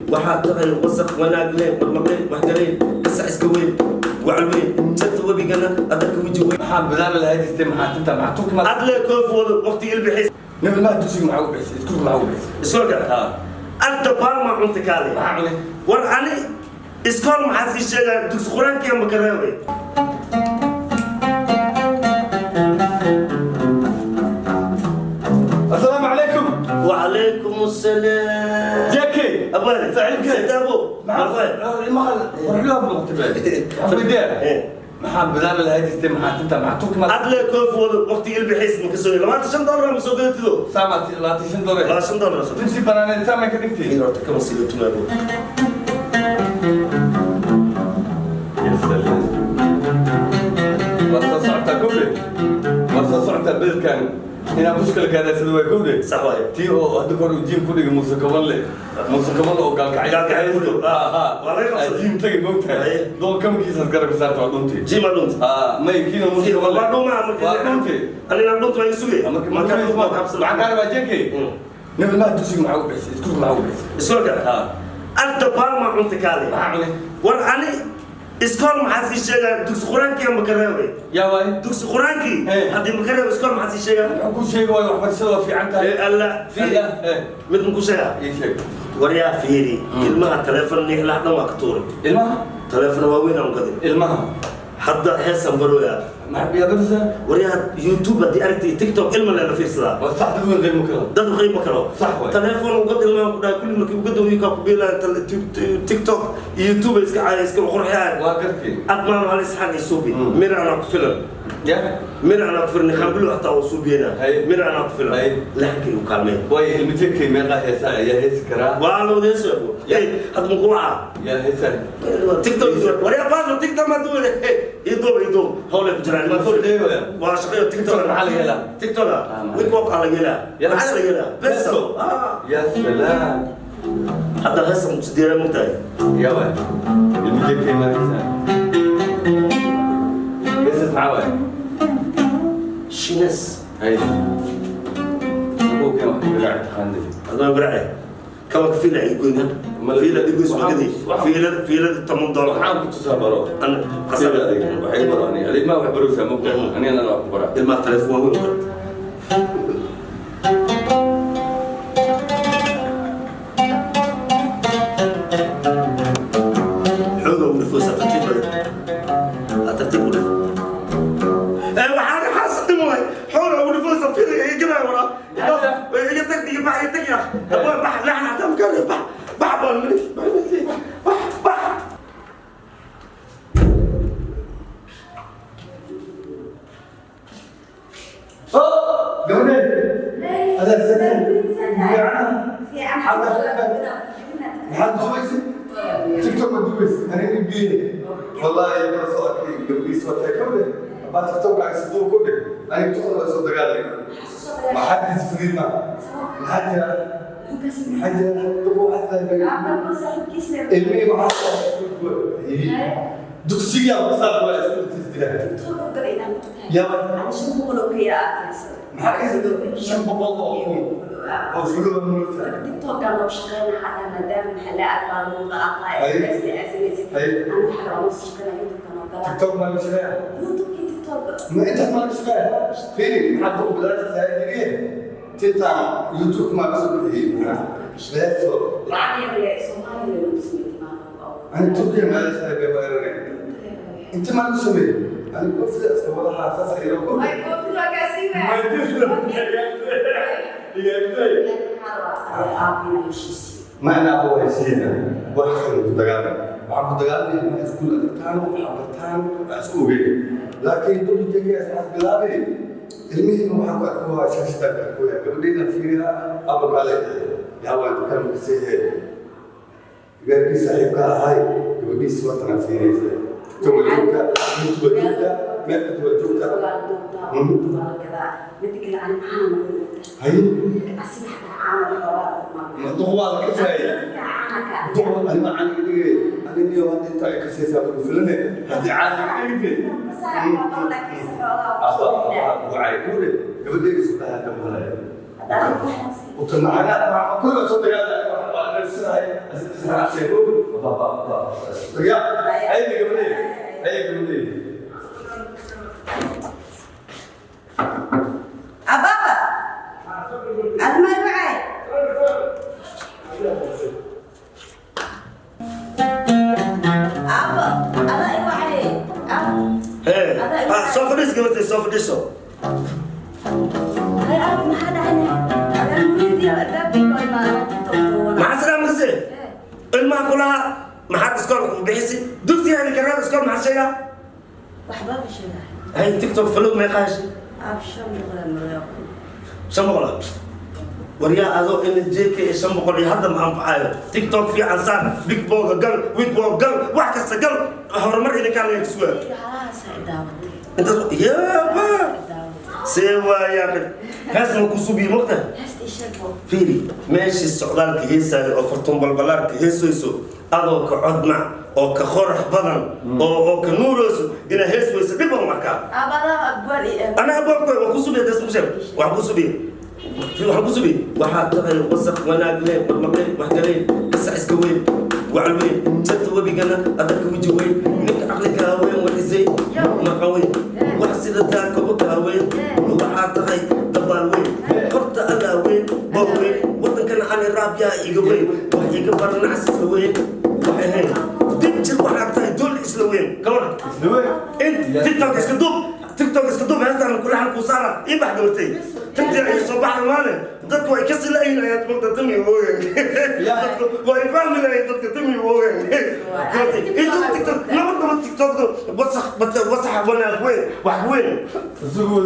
Waxaad tahay wasaq wanaag leh, marmaqeen wax galeen, gasac iska weyn, wacal weyn, janta webigana adarka weji weyn. Maxaa bilaaba lahayd jirtay? Maxaa tinta maxaa turki ma Ad le koof wado waqti ilbixis. Nabi maa dugsiga maxaa u bixisay? Iskuulka maxaa u bixisay? Iskoolka anta baalma cunta kaale. Maxaa cunay? War ani iskool maxaa sii sheegaa? Dugsi qur-aankii ma ka reebay? Assalaamu calaykum. وعليكم السلام. Jackie. أبوي. Saaxiibkay. سيد أبو. Maxaa maqal warxugaa muuqatay baa waxaan maxaa bilaaba lahayd jirtay? Maxaa tinta maxaa turki ma ad le koof wado waqti ilbixis ma kasoo $25 ma soo gadatido. Saama $25. $25 soo. Tinsi banaaneed saamay ka dhigtay. Fiir horta kama sii tumaabo. Ya salaam, waa soo socotaa gobde, waa soo socotaa. Bedelkan inaa bushkala kaadaasada waa gobde. Sax waaye. Tii oo hadda kahor uu jiim ku dhigay Muuse Kabanle, Muuse Kabanle oo gaalkacyo. Gaalkacyo ku dhow. Waa laga qabsaday. Jiim tagay moogtahay. Haye. Doon kamkiisaas garabka saarta waa dhunti. Jiima dhunt. May kiina Muuse Kabanle. Waa dhumaa. Waa dhunti. Anina dhunt waa isuge. Marka marka maxaa kaa rabaa, Jekey? Nabi maa dugsiga maxaa u bixisay? Iskuulka maxaa u bixisay? Iskoolka anta baalma cunta kaale. Maxaa cunay? War ani iskool maxaa sii sheegaa? Dugsi qur-aankii ma ka reebay? Yaa waay. Dugsi qur-aankii. Haddii ma ka reebay, iskool maxaa sii sheegaa? Muxuu kuu sheegi waayo? Waxbarashada waa fiican tahay. Ee, alla fiiri. Alla, eh. Mid ma ku sheegaa? Ii sheeg. Waryaa fiiri, ilmaha taleefon nixlax dhan waa ka tuuray. Ilmaha. Taleefon waaweyn aan gaday. Ilmaha. Hadda heesaan barooyaa. Maxaa yaa baraysaa? Waryaa, YouTube haddii aragtay, TikTok ilma leela fiirsadaa. Waa sax, dad weyn qiimo kala. Dad qiimo kalo. Sax waay. Taleefon ugad ilmaha ku dhahay kulli markii uga dawyi kaa ku biilaan TikTok iyo YouTube ay iska caaya iska qurxiyaan. Waa gartay. Ad maama hal isxaan ay suubi. Mir anaa ku filan. Ya. Mir anaa ku filan, khambilo hataa waa suubiyena. Haye. Mir anaa ku filan. Haye. Laxankay u kaalmeen. Waayo, ilma Jekey meeqaa heesaa ayaa heesi karaa? Waa la wadeeso. Ya. Hey, hadda ma ku wacaa? Yaa heesaa? TikTok waryaa faaslo, TikTok ma duwe, idoob idoob hawlay ku jiraan. Ma shaqeeyo? Waa shaqeeyo TikTok. TikTok maxaa laga helaa? TikTok. Maxaa? Wik aa laga helaa. Ya. Maxaa laga helaa? Beso. Beso. Ya salaam. Hadda heesan sideeda mugtahay. Yaa waay, ilma Jekey maa heesaa? Heesaas maxaa waay? Shines. Hay abowkeen wax garaaci taqaanay. Adoo garaace kaba fiila ay goyna. Fiila igoys magadi fiila fiilada $10. Waxaan ku tusaa baro. An qasab qasab. Adiga waxay baro aniga, adiga ma wax barowsaa moogtahay, anigana wax ku baraa. Ilmaha taleefon waaweyn u garta. Xooga ugu dhifaysaa, tartiib badan. Ha, tartiib u dhif. Ee, waxaan xaasidin waay, xooga ugu dhifaysaa, fiila iga gadaa waraa. Iga tag, iga bax, iga tag ya abaa, bax laxan hataa makaa, bax bax baan bax bax bax. Gabadhe, adaa sakan fiicana, maxaad duubaysa? TikTok ma duubaysa? Aniga geeye wallaahi kala soo arkay gabadhiis watay. Gabadhe baa TikTok lacag duub ku dhig, aniga tuqda waa soo dagaalay. Maxaad isfiriid ma maxaa jira? Maxaa jira? Duqu waxaad ilmihii waxaa dugsiga masaaq waa isku jira. Yaa, maxaa ka 500,000 oo fuluba multa? TikTok ma la shaqeeya? Ma intaas ma la shaqeeya? Fiiri, maxaad u bilaanaysaa jiriye tintaan YouTube ma kasoo bixiyey beeso. Ani Turkiya ma la shaqeeya baa eragay inta ma lagu sameeyey. Ani koofida iska wadahaa saas ayro ko ma jirto. Ma ina abo heshiina wax kale ku dagaalamay, waxaan ku dagaalamay ma iskuul adigtaan, waxaa bartaan, wax isku ogeyn, laakiin dulka jekeas waxaas bilaabay ilmihiina waxaan ku arko waa shaashtaan ku arkoya gabadhaydan fiiriha aba kaale yaa waa dukaan kaseehe gaarkii saaxiibka ahay gabadhiis watanaa fiiriyaysa. TikTok waa joogta, YouTube waa joogta, meel kasta waa joogta. Haye, duq waa la kasaayay, duq ani ma caaniga dhigay ani niyo hadda inta ay kasaysaa lagu filane haddii caaniga dhigtay aba wacay kuule gabadhayda isku dhahaa dambalaya. Utamacana kulli soo dagaalay. Ya, ay gabadhay, ay gabadhay. Ababa, adma wacay. Aba, adaa i wacay. Aba. Hee, soo fadhiis gabartay, soo fadhiiso. Ay, aba, maxaa dhacay? Adaa muriidii albaabkii ka imaada, TikTok duubana. Maxaa sidaa makase? Ilmaha kulaha maxaad iskoolka ku bixisi? Dugsiga karaa iskool maxaa sheegaa? Waxbaa ba sheegaa. Hay, TikTok follow meeqa heshay? Ab, 500 aa maraya kun. 500 ah? Waryaa, adoo in JK 500 iyo hadda ma anfacayo. TikTok fiican saar, big boga gal, wig gal, wax kasta gal, horumar idinkaa laga sugaa. Iyo halahaasaa i daawatay. Intaas yaaba. I daawatay. See waayaa, heesna ku subiyi mogta. Heesta ii sheeg bo. Fiiri meeshii socdaalka heesaayo oo fartuun balbalaarka heesayso, adoo ka codmac oo ka qorax badan oo ka nuurayso, inaa hees weyso dhib baan markaa. Aba, adaa abwaan ii ah. Anaa abwaankoy waa ku subiya desmushe, waxaan ku subiya, waxaan ku subiya. Waxaa tahay wasaq wanaag leh, marmaqle wax galay, gasac iska weyn, wacal weyn, janta webigana adarka weji weyn, ninka caqli kaa weyn, waxisay maqa weyn, wax sida taa kobo kaa weyn. Waxaa tahay dabaal weyn, horta allaa weyn, bor weyn, wadankana cali raabyaa iga weyn, wax iga baranacsi isla weyn, waxay hayn dib jir. Waxaa tahay dool isla weyn gabar. In TikTok iska duub, TikTok iska duub, heestaan kulaxan ku saara. Ii bax gabartay, tintii ay soo baxda maale, dadku way ka silayin ayaad mogta tami oogen, dadku way fahmi lahayn, dadka tami oogen. Gabartay ii duub TikTok, nabad nabad, TikTok wasakh wasakh, wanaag weyn, wax weyn. Isugu.